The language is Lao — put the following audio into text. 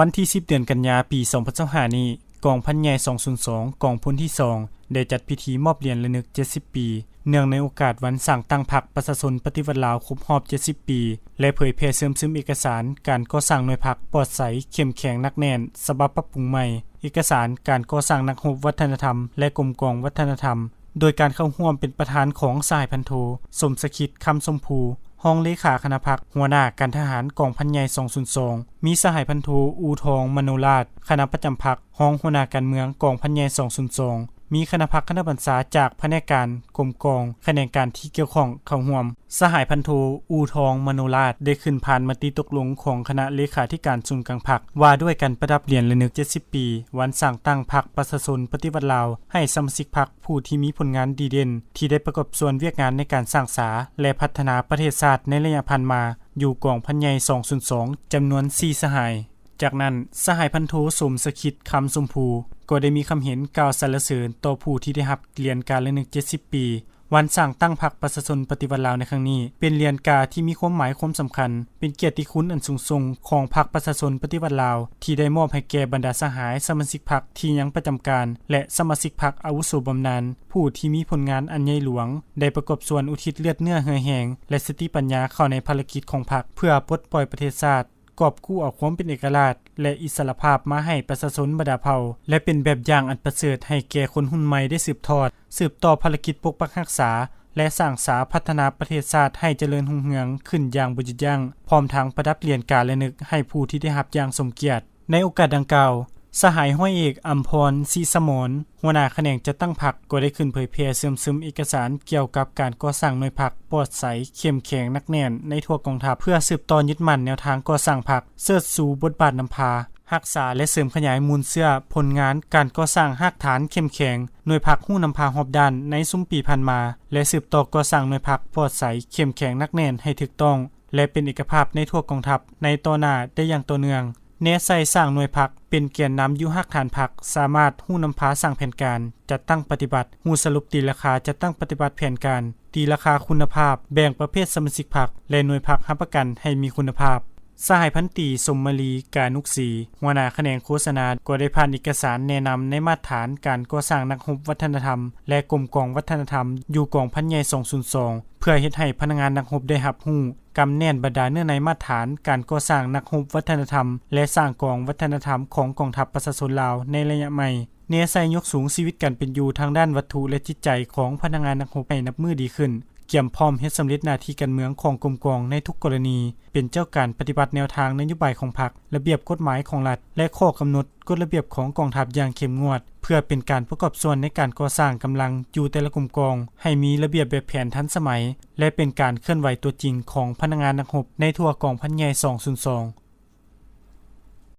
ວັນທີສິບ ເດືອນກັນຍາ ປີສອງພັນຊາວຫ້ານີ້, ກອງພັນໃຫຍ່ສອງສູນສອງ ກອງພົນທີສອງ ໄດ້ຈັດພິທີມອບຫຼຽນລະນຶກເຈັດສິບປີ ເນື່ອງໃນໂອກາດວັນສ້າງຕັ້ງພັກປະຊາຊົນປະຕິວັດລາວຄົບຮອບເຈັດສິບປີ ແລະ ເຜີຍແຜ່ເຊື່ອມຊຶມເອກະສານການກໍ່ສ້າງໜ່ວຍພັກປອດໃສ ເຂັ້ມແຂງ ໜັກແໜ້ນ ສະບັບປັບປຸງໃໝ່, ເອກະສານການກໍ່ສ້າງນັກຮົບວັດທະນະທຳ ແລະ ກົມກອງວັດທະນະທຳ, ໂດຍການເຂົ້າຮ່ວມເປັນປະທານຂອງສະຫາຍພັນໂທ ສົມສະຄິດ ຄຳຊົມພູ ຮອງເລຂາຄະນະພັກ, ຫົວໜ້າການທະຫານກອງພັນໃຫຍ່ສອງສູນສອງ, ມີສະຫາຍພັນໂທ ອູທອງ ມະໂນລາດ ຄະນະປະຈຳພັກ, ຮອງຫົວໜ້າການເມືອງກອງພັນໃຫຍ່ສອງສູນສອງ, ມີຄະນະພັກຄະນະບັນຊາຈາກພະແນກການ, ກົມກອງ, ຂະແໜງການທີ່ກ່ຽວຂ້ອງເຂົ້າຮ່ວມ. ສະຫາຍພັນໂທ ອູທອງ ມະໂນລາດ ໄດ້ຂຶ້ນຜ່ານມະຕິຕົກລົງຂອງຄະນະເລຂາທິການສູນກາງພັກ ວ່າດ້ວຍການປະດັບຫຼຽນລະນຶກເຈັດສິບປີ ວັນສ້າງຕັ້ງພັກປະຊາຊົນປະຕິວັດລາວ ໃຫ້ສະມາຊິກພັກຜູ້ທີ່ມີຜົນງານດີເດັ່ນ ທີ່ໄດ້ປະກອບສ່ວນວຽກງານໃນການສ້າງສາ ແລະ ພັດທະນາປະເທດຊາດໃນໄລຍະຜ່ານມາ ຢູ່ກອງພັນໃຫຍ່ສອງສູນສອງ ຈຳນວນສີ່ສະຫາຍ. ຈາກນັ້ນ, ສະຫາຍພັນໂທ ສົມສະຄິດ ຄຳຊົມພູ ກໍໄດ້ມີຄຳເຫັນກ່າວສັນລະເສີນຕໍ່ຜູ້ທີ່ໄດ້ຮັບຫຼຽນການລະນຶກເຈັດສິບປີ ວັນສ້າງຕັ້ງພັກປະຊາຊົນປະຕິວັດລາວໃນຄັ້ງນີ້ ເປັນຫຼຽນກາທີ່ມີຄວາມໝາຍຄວາມສຳຄັນ, ເປັນກຽດຕິຄຸນອັນສູງສົ່ງຂອງພັກປະຊາຊົນປະຕິວັດລາວ ທີ່ໄດ້ມອບໃຫ້ແກ່ບັນດາສະຫາຍສະມາຊິກພັກທີ່ຍັງປະຈຳການ ແລະ ສະມາຊິກພັກອາວຸໂສບຳນານ ຜູ້ທີ່ມີຜົນງານອັນໃຫຍ່ຫຼວງ ໄດ້ປະກອບສ່ວນອຸທິດເລືອດເນື້ອເຫື່ອແຮງ ແລະ ສະຕິປັນຍາເຂົ້າໃນພາລະກິດຂອງພັກ ເພື່ອປົດປ່ອຍປະເທດຊາດ, ກອບກູ້ເອົາຄວາມເປັນເອກະລາດ ແລະ ອິດສະຫຼະພາບມາໃຫ້ປະຊາຊົນບັນດາເຜົ່າ ແລະ ເປັນແບບຢ່າງອັນປະເສີດໃຫ້ແກ່ຄົນຮຸ່ນໃໝ່ໄດ້ສືບທອດ, ສືບຕໍ່ພາລະກິດປົກປັກຮັກສາ ແລະ ສ້າງສາພັດທະນາປະເທດຊາດໃຫ້ຈະເລີນຮຸ່ງເຮືອງຂຶ້ນຢ່າງບໍ່ຢຸດຢັ້ງ, ພ້ອມທັງປະດັບຫຼຽນກາລະນຶກໃຫ້ຜູ້ທີ່ໄດ້ຮັບຢ່າງສົມກຽດ. ໃນໂອກາດດັ່ງກ່າວ, ສະຫາຍຮ້ອຍເອກ ອຳພອນ ສີສະໝອນ ຫົວໜ້າຂະແໜງຈັດຕັ້ງພັກ ກໍໄດ້ຂຶ້ນເຜີຍແຜ່ເຊື່ອມຊຶມເອກະສານກ່ຽວກັບການກໍ່ສ້າງໜ່ວຍພັກປອດໃສ ເຂັ້ມແຂງ ໜັກແໜ້ນໃນທົ່ວກອງທັບ ເພື່ອສືບຕໍ່ຍຶດໝັ້ນແນວທາງກໍ່ສ້າງພັກ, ເຊີດຊູບົດບາດນຳພາ, ຮັກສາ ແລະ ເສີມຂະຫຍາຍມູນເຊື້ອຜົນງານການກໍ່ສ້າງຮາກຖານເຂັ້ມແຂງ, ໜ່ວຍພັກຮູ້ນຳພາຮອບດ້ານໃນຊຸມປີຜ່ານມາ ແລະ ສືບຕໍ່ກໍ່ສ້າງໜ່ວຍພັກປອດໃສ ເຂັ້ມແຂງ ໜັກແໜ້ນໃຫ້ຖືກຕ້ອງ ແລະ ເປັນເອກະພາບໃນທົ່ວກອງທັບໃນຕໍ່ໜ້າໄດ້ຢ່າງຕໍ່ເນື່ອງ. ແນໃສ່ສ້າງໜ່ວຍພັກເປັນແກນນຳຢູ່ຮາກຖານພັກ, ສາມາດຮູ້ນຳພາສ້າງແຜນການ, ຈັດຕັ້ງປະຕິບັດ, ຮູ້ສະຫຼຸບຕີລາຄາຈັດຕັ້ງປະຕິບັດແຜນການ, ຕີລາຄາຄຸນນະພາບ, ແບ່ງປະເພດສະມາຊິກພັກ ແລະ ໜ່ວຍພັກຮັບປະກັນໃຫ້ມີຄຸນນະພາບ. ສະຫາຍພັນຕີ ສົມມາລີ ການຸກສີ ຫົວໜ້າຂະແໜງໂຄສະນາ ກໍໄດ້ຜ່ານເອກະສານແນະນຳໃນມາດຖານການກໍ່ສ້າງນັກຮົບວັດທະນະທຳ ແລະ ກົມກອງວັດທະນະທຳ ຢູ່ກອງພັນໃຫຍ່ສອງສູນສອງ ເພື່ອເຮັດໃຫ້ພະນັກງານນັກຮົບໄດ້ຮັບຮູ້ ກຳແໜ້ນບັນດາເນື້ອໃນມາດຖານການກໍ່ສ້າງນັກຮົບວັດທະນະທຳ ແລະ ສ້າງກອງວັດທະນະທຳຂອງກອງທັບປະຊາຊົນລາວໃນໄລຍະໃໝ່. ແນໃສ່ຍົກສູງຊີວິດການເປັນຢູ່ທາງດ້ານວັດຖຸ ແລະ ຈິດໃຈຂອງພະນັກງານນັກຮົບໃຫ້ນັບມື້ດີຂຶ້ນ, ກຽມພ້ອມເຮັດສຳເລັດໜ້າທີ່ການເມືອງຂອງກົມກອງໃນທຸກກໍລະນີ, ເປັນເຈົ້າການປະຕິບັດແນວທາງນະໂຍບາຍຂອງພັກ, ລະບຽບກົດໝາຍຂອງລັດ ແລະ ຂໍ້ກຳນົດ ກົດລະບຽບຂອງກອງທັບຢ່າງເຂັ້ມງວດ ເພື່ອເປັນການປະກອບສ່ວນໃນການກໍ່ສ້າງກຳລັງຢູ່ແຕ່ລະກົມກອງໃຫ້ມີລະບຽບແບບແຜນທັນສະໄໝ ແລະ ເປັນການເຄື່ອນໄຫວຕົວຈິງຂອງພະນັກງານນັກຮົບໃນທົ່ວກອງພັນໃຫຍ່ສອງສູນສອງ.